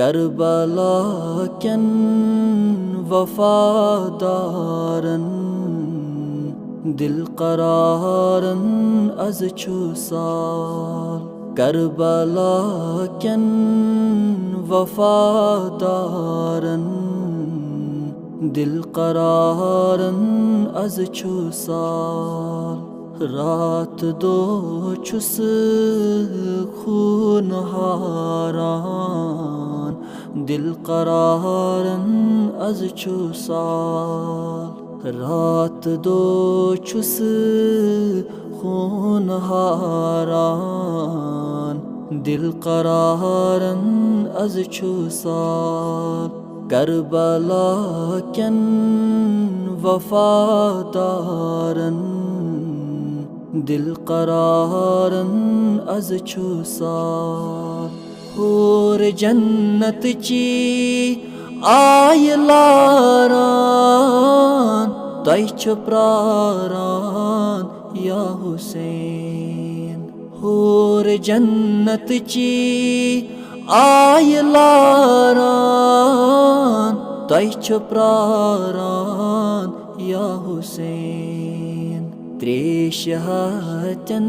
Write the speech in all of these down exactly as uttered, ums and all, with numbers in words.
کربلا کٮ۪ن وفادارن، دل قرارن از چھُ سال۔ کربلا کٮ۪ن وفادارن، دل قرارن از چھُ سال۔ راتھ دۄہ چھُس خوٗن ہاران، دل قرارن از چھُ سال۔ راتھ دۄہ چھُس خوٗن ہاران، دل قرارن از چھُ سال۔ کربلا کٮ۪ن وفادارن، دل قرارن از چھُ سال۔ حور جنت چی آیہِ لاران، تۄہہِ چھِ پراران یا حسین۔ حور جنت چی آیہِ لاران، تۄہہِ چھِ پراران یا حسین۔ تریشہِ ہتٮ۪ن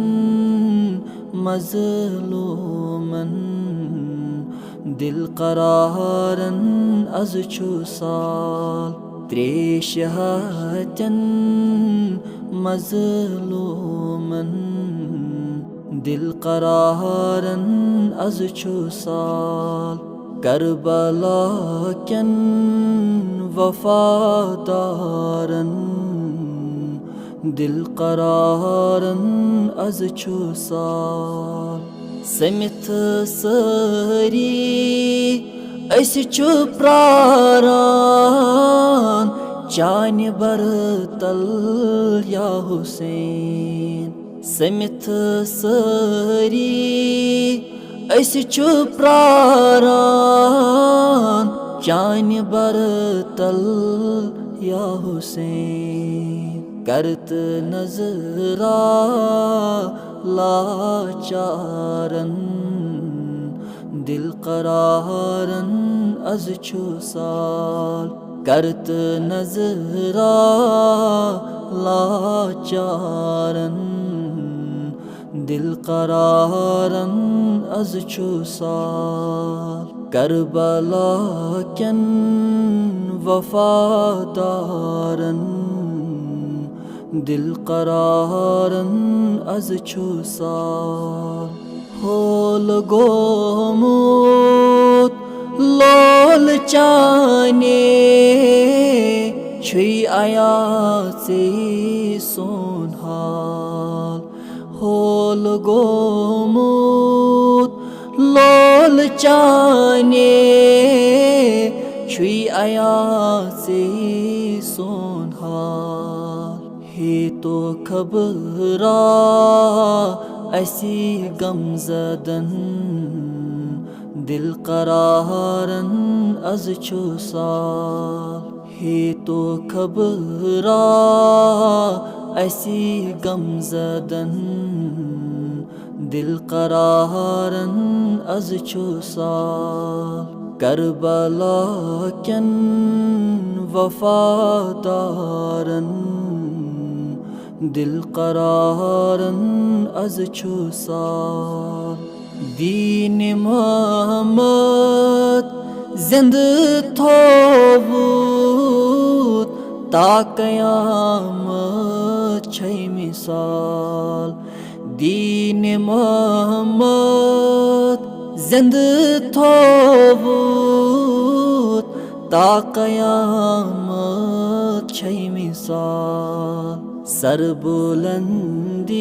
مظلومن، دل قرارن از چھُ سال۔ تریشہِ ہتٮ۪ن مظلومن، دل قرارن از چھُ سال۔ کربلا کٮ۪ن وفادارن، دل قرارن از چھُ سال۔ سٔمِتھ سٲری أسۍ چھِ پراران چانہِ برتل یا حسین۔ سٔمِتھ سٲری أسۍ چھِ پراران چانہِ برتل یا حسین۔ کرتہٕ نظرا لاچارن، دل قرارن از چھُ سال۔ کرتہٕ نظرا لاچارن، دل قرارن از چھُ سال۔ کربلا کٮ۪ن وفادارن، دل قرارن از چھُ سال۔ ہول گوٚمُت لول چانے، چھُے اَیاژے سون حال۔ ہول گوٚمُت لول چانے، چھُے اَیاژے سون حال۔ ہے تو خبرا اسی غم زدن، دل قرارن از چھُ سال۔ ہے تو خبرا اسی غم زدن، دل قرارن از چھُ سال۔ کربلا کٮ۪ن وفادارن، دل قرارن از چھُ سال۔ دیٖنِ محمد زِنٛدٕ تھوٚوُت، تا قیامت چھے مثال۔ دیٖنِ محمد زِنٛدٕ تھوٚوُت، تا قیامت چھے مثال۔ سربلندی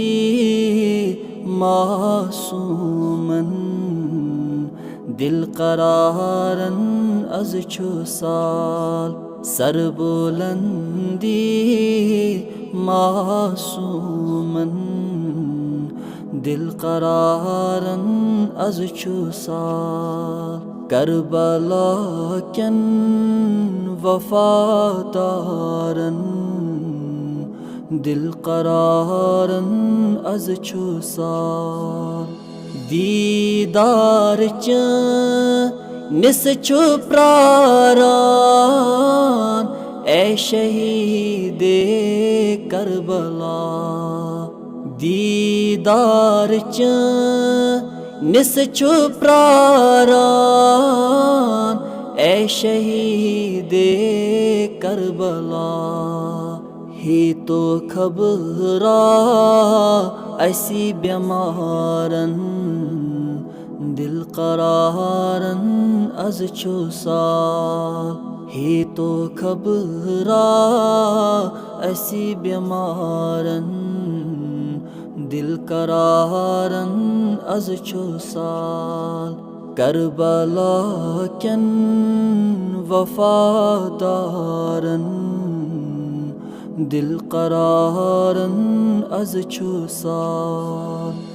معصومن، دل قرارن از چھُ سال۔ سربلندی معصومن، دل قرارن از چھُ سال۔ کربلا کٮ۪ن وفادارن، دل قرارن از چھُ سال۔ دیٖدار چٲنۍ نِس چھُ پراران اے شہیٖدِ کربلا، دیٖدار چٲنِس چھُ پراران اے شہیٖدِ کربلا۔ ہے تو خبرا اسی بیمارن، دل قرارن از چھُ سال۔ ہے تو خبرا اسی بیمارن، دل قرارن از چھُ سال۔ کربلا کٮ۪ن وفادارن، دل قرارن از چھُ سال۔